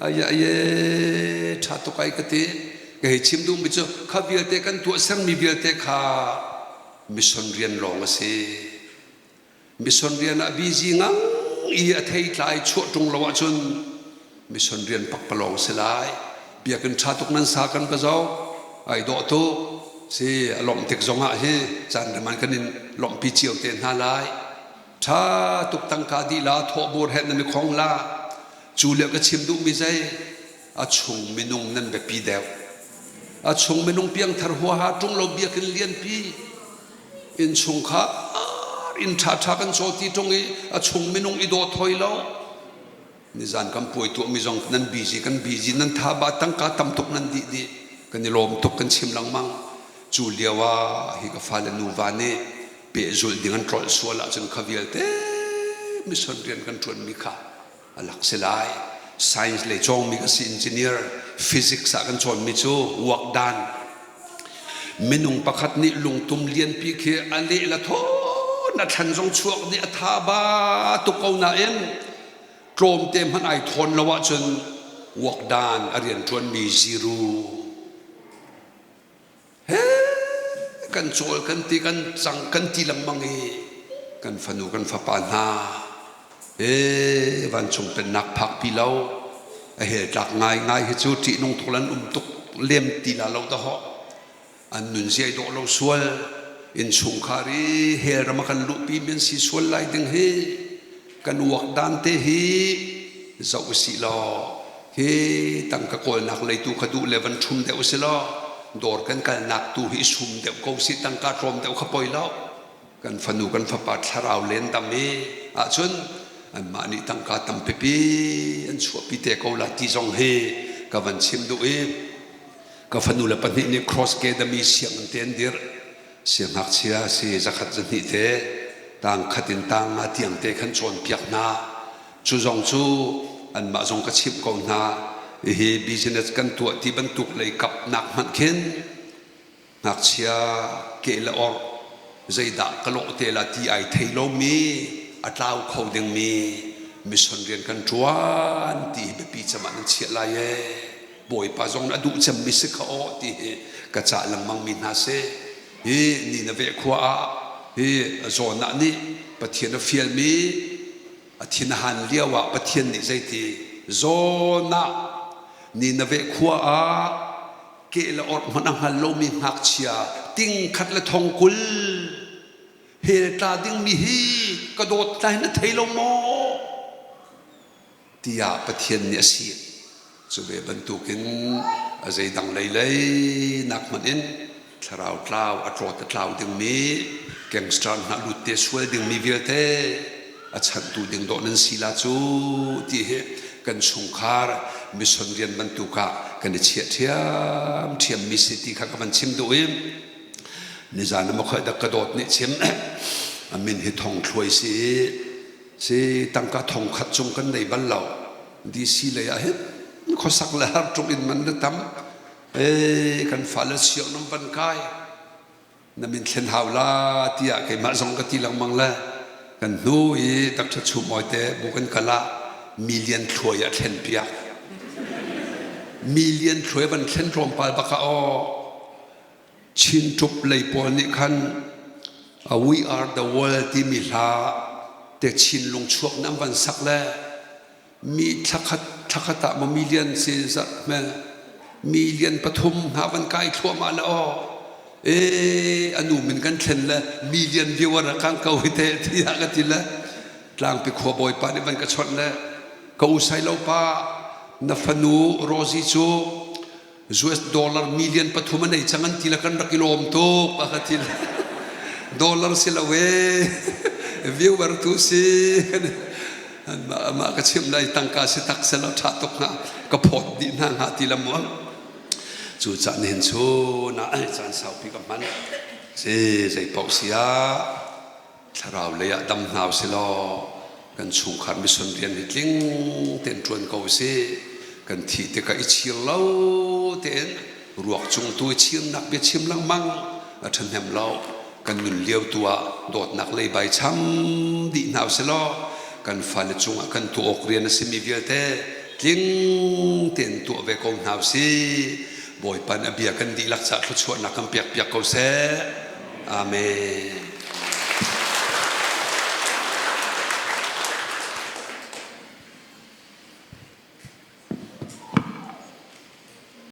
aye aye ṭha tuk ai ka ti. Ka hei chim duhmi cu kha vialte kan tuah sermi vialte kha mission rian lawng a si. Mission rian ah busy ngang i a theitlai chuah ṭung lo ahcun mission rian pakpalawng si lai. Biakinn ṭha tuk nan sa kan va zoh. Ai dawh tuk. Si a lawmh tik zongah hi caan rem an kan in lawmhpi cio te hna lai. Ṭha tuk tangka dih la thawhbur he nan i khong la. Cu lio ka chim duhmi zei a chung minung nan biapi deuh. A chung minung piangthar huaha ṭung lo biakinn lianpi innchungkhar inn ṭhaṭha kan caw ti ṭung i a chung minung i dawt hoi lo. Nizan kan puai tuahmi zong nan busy kan busy nan tha ba tangka tam tuk nan dih dih kan i lawm tuk kan chim lengmang. Cu lio ah hi ka fale nuva nih pehzulh ding an tlolh sual ahcun kha vialte mission rian kan ṭuanmi kha a lak si lai. Science lei cawngmi ka si engineer physics ah kan cawnmi cu work dan minung pakhat nih lungtum lianpi khi a leh la thawn a thlan zong chuak dih a tha ba tuk ko nain tlawmte hmanh ai thawn lo ahcun work dan a rian ṭuanmi zero He kan cawl kan ti kan cang kan ti lengmang i kan fanu kan fapa hna he vancung pennak phakpi lo a hel tlak ngai ngai hi cu ṭihnung tuk lan um tuk lem ti la lo dahawh an nun ziai dawh lo sual innchungkhar i hell ram a kan luhpi men si sual lai ding hi kan uak dan te hi zoh usih law hi tangka kawlnak lei tu kha duh le van ṭhum deuh usih law dawr kan kalnak tu hi sum deuh ko sih tangka tlawm deuh kha poi lo kan fanu kan fapa thlarau len dam i ahcun anmah nih tangka tam pipi an chuahpi te ko la ti zong hi ka van chim duh i ka fanu le pahnih nih cross academy sianginn te an dirh siangngakchia si zakhat zahnih te tang khat in tang nga tiang te khan cawnpiak hna cu zong cu anmah zong ka chimh ko hna hihi business kan tuah ti bantuk lei kap nak hmanh khin ngakchia ke le orh zeidah ka lawh te la ti ai thei lomi a tlau kho dingmi mission rian kan ṭuan ti hi biapi cem ah nan chiah lai ee Bawipa zong a duh cemmi si kha aw ti hi ka cah lengmang mi hna si. Hi Nineveh khua ah hi Jonah nih Pathian a fialmi a thin a han lio ah Pathian nih zeiti Jonah Nineveh khua ah ke le orh hmanh a hngal lomi ngakchia ting khat le thong 20 hell tla dingmi hi ka dawt hna hi na thei lo maw? Tiah Pathian nih a sik. Cu ve bantukin a zeidang lei lei nak hmanh in thlarau tlau a tlawt a tlau dingmi gangster hna lut te sual dingmi vialte a chanhtu ding dawh nan si la cu ti hi kan chungkhar mission rian bantuk ah kan i chiah ṭhiam ṭhiammi si ti kha ka van chim duh i nizan ah makhoi dak ka dawt nih chim. A min hi Thong Thluai si i si tangka thong khat cung kan nei bal lo. DC lei ah hin khuasak le har tuk in man le tam. E kan fale siang nan van kai. Na min thlen hau la tiah keimah zong ka ti lengmang le kan hnu i Dr. Chum Awi te bu kan kal ah million thluai a thlen piak. Million thluai van thlen tlawmpal bak ah aw Chin ṭup lei pawl nih khan We Are the World timi hla te Chin lungchuak nih an van sak le mi thlakhat thlakhat ah maw million si zat hme million pathum hna van kai thluahmah le aw ee anu min kan thlen le million viewer a kang ko hi te tiah ka ti le tlangpi khua bawipa nih van ka chawnh le ka u Sailo pa na fanu Rosie cu US dollar million pathum a nei cang an ti le kan rak i lawm tuk a ka ti le dollar si lo ee viewer tu si amah ka chimh lai tangka si tak selaw ṭha tuk hnga ka phawt dih hna hnga ti la mu cu caan hin chun ah caan saupi ka hman si zei paoh si ah Thlarau lei ah dam hna usih law kan chungkhar mission rian hi tling tein ṭuan ko usih. Kan thih tikah i chir lo tein ruak cung tu i chirnak bia chim lengmang a ṭhahnem lo. Kan nun lio tu ah dawtnak leibai cham dih hna usih law kan fale cungah kan tuah awk rian a simi vialte tling tein tuah ve ko hna usih. Bawipa nih a bia kan dihlak caah thluachuahnak kan pek piak ko seh. Amen.